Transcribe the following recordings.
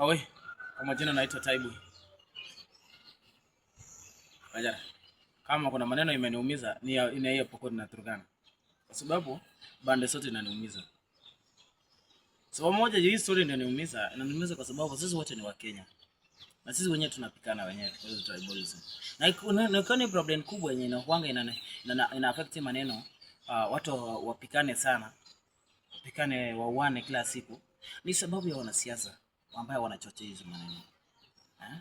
Awe, kwa majina naitwa Taibu. Wajana, kama kuna maneno imeniumiza ni ni hiyo Pokot na Turkana. Kwa sababu bande zote inaniumiza. Sababu moja hii story inaniumiza, inaniumiza kwa sababu sisi wote ni Wakenya. Na sisi wenyewe tunapikana wenyewe kwa hizo tribalism. Na kuna problem kubwa yenye inakuanga ina affect maneno, watu wapikane sana, wapikane, wauane kila siku, ni sababu ya wanasiasa ambao wanachochea hizo maneno.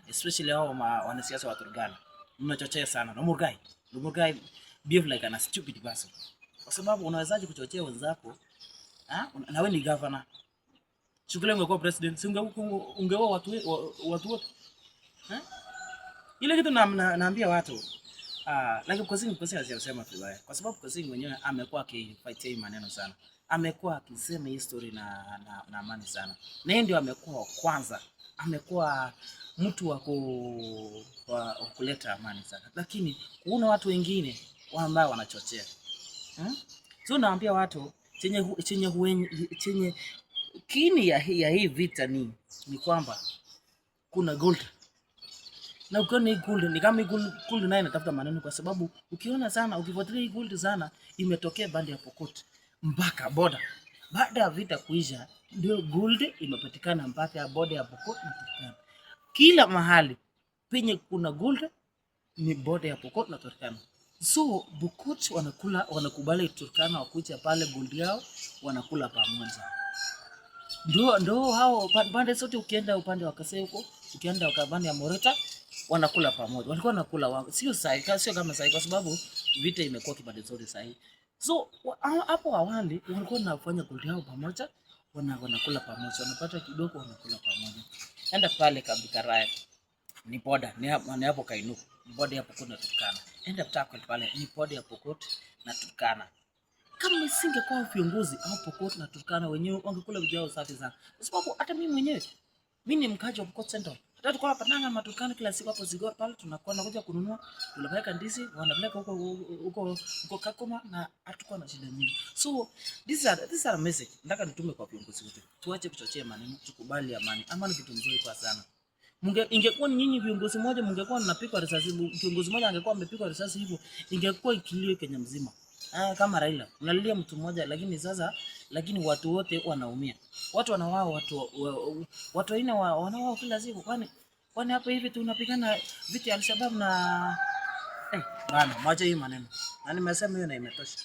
Especially hao wanasiasa wa Turkana. Mnachochea sana. Lomurgai. Lomurgai behave like an stupid person. Kwa sababu unawezaje kuchochea wenzako? Ah, na wewe ni governor. Shukule ungekuwa president, si ungeua watu wote. Eh? Ile kitu naambia watu, lakini Kosing asiyosema vibaya. Kwa sababu Kosing mwenyewe amekuwa akifight hii maneno sana. Amekuwa akisema hii story na amani sana. Na yeye ndio amekuwa wa kwanza. Amekuwa mtu wa kuleta amani sana. Lakini kuna watu wengine ambao wanachochea. So naambia watu chenye kini ya hii vita ni kwamba kuna gold. Na ukiona hii gold ni kama hii gold naye inatafuta maneno, kwa sababu ukiona sana, ukifuatilia hii gold sana, imetokea bandi ya Pokot mpaka border. Baada ya vita kuisha ndio gold imepatikana mpaka ya border ya Pokot na Turkana. Kila mahali penye kuna gold ni border ya Pokot na Turkana. So Pokot wanakula, wanakubali Turkana wakuja pale gold yao wanakula pamoja. Ndo hao pande zote, ukienda upande wa Kasei huko, ukienda upande ya Moreta wanakula pamoja. Walikuwa wanakula sio sahi, sio kama sahi, kwa sababu vita imekuwa kipande zote sahi. So hapo awali walikuwa wanafanya gold yao pamoja, wanakula pamoja, wanapata kidogo wanakula pamoja. Enda pale Kambi Karaya ni border, ni hapo Kainuk, ni border ya Pokot na Turkana. Enda Turkwel pale ni border ya Pokot na Turkana. Kama isingekuwa viongozi au Pokot na Turkana wenyewe wangekula vitu yao safi sana, kwa sababu hata mimi mwenyewe, mimi ni mkaji wa Pokot Central. Hata tulikuwa tunapatana na Turkana kila siku hapo Sigor pale, tunakuwa tunakuja kununua, tunapeleka ndizi, wanapeleka huko huko huko Kakuma na hatukuwa na shida nyingi. So these are message nataka nitume kwa viongozi wote. Tuache kuchochea maneno, tukubali amani. Amani kitu mzuri kwa sana. Ingekuwa ni nyinyi viongozi moja mungekuwa mnapigwa risasi, kiongozi mmoja angekuwa amepigwa risasi hivyo, ingekuwa ikilio Kenya mzima. Ah, kama Raila, mnalilia mtu mmoja, lakini sasa lakini watu wote wanaumia. Watu wanawao watu wengine wanawao kila siku. Kwani hapo hivi tunapigana vita ya Al-Shabaab na bana, mwache hii maneno. Na nimesema hiyo na imetosha.